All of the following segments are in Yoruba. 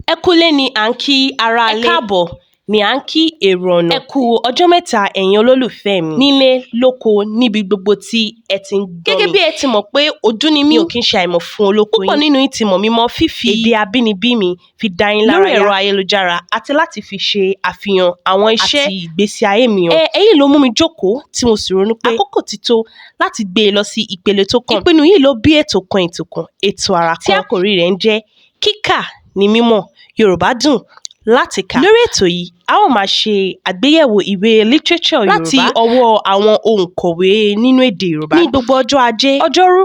Ẹ kúlé ni à ń kí aráalé. Ẹ káàbọ̀ ni à ń kí èrò ọ̀nà. Ẹ kú ọjọ́ mẹ́ta, ẹ̀yin olólùfẹ́ mi. Nílé, lóko, níbi gbogbo tí ẹ ti ń gbọ́ mi. Gẹ́gẹ́ bí ẹ ti mọ̀ pé ojú ni mí, mi ò kí ń ṣe àìmọ̀ fún olóko yín. Púpọ̀ nínú yín ti mọ̀ mí mọ́ fífi èdè abínibí mi fi dá yín lára yá lórí ẹ̀rọ ayélujára àti láti fi ṣe àfihàn àwọn iṣẹ́ àti ìgbésí ayé mi hàn. Èyí ló mú mi jókòó tí mo sì ronú pé àkókò ti tó láti gbé e lọ sí ìpele tó kàn. Ìpinnu yìí ló bí ètò kan, ètò kan, ètò àrà kan tí àkòrí rẹ̀ ń jẹ́ "Kíkà ní Mímọ̀ Yorùbá Dùn Láti Kà". Lórí ètò yìí, a ó máa ṣe àgbéyẹ̀wò ìwé literature Yorùbá láti ọwọ́ àwọn òǹkọ̀wé nínú èdè Yorùbá. Ní gbogbo ọjọ́ Ajé, Ọjọ́rú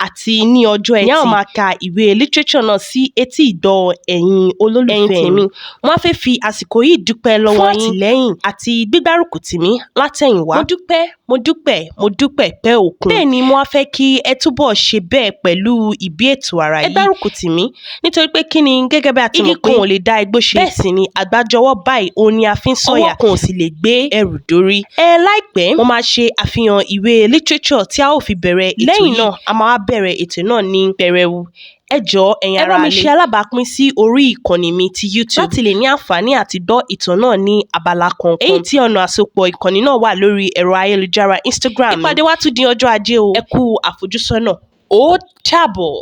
àti ní ọjọ́ Ẹtì ní a ó máa ka ìwé literature náà sí etí ìgbọ́ ẹ̀yin olólùfẹ́. Ẹ̀yin tèmi, mo wá fẹ́ fi àsìkò yìí dúpẹ́ lọ́wọ́ yín fún àtìlẹ́yìn àti gbígbárùkù tì mí látẹ̀yìnwá. Mo dúpẹ́, mo dúpẹ́, mo dúpẹ́ pẹ́ òkun. Bẹ́ẹ̀ ni mo wá fẹ́ kí ẹ túbọ̀ ṣe bẹ́ẹ̀ pẹ̀lú ìbí ètò àrà yìí. Ẹ gbárùkù tì mí, nítorí pé kí ni, gẹ́gẹ́ bí a ti mọ̀ pé igi kan ò lè dá igbó ṣe, bẹ́ẹ̀ sì ni àgbájọwọ́ báyìí òun ni a fi ń sọ̀yà, ọwọ́ kan ò sì lè gbé ẹrù dórí. Ẹ láìpẹ́, mo máa ṣe àfihàn ìwé literature tí a ó fi bẹ̀rẹ̀ ètò yìí. Lẹ́yìn náà, a máa wá bẹ̀rẹ̀ ètò náà ní pẹrẹwu. Ẹ jọ̀ọ́, ẹ̀yin ará ilé, ẹ bá mi ṣe alábàápín sí orí ìkànnì mi ti YouTube láti lè ní àǹfààní àti gbọ́ ìtàn náà ní abala kọ̀ọ̀kan. Èyí tí ọ̀nà àsopọ̀ ìkànnì náà wà lórí ẹ̀rọ ayélujára Instagram mi. Ìpàdé wa tún di ọjọ́ Ajé o. Ẹ kú àfojúsọ́nà. Ó dàbọ̀.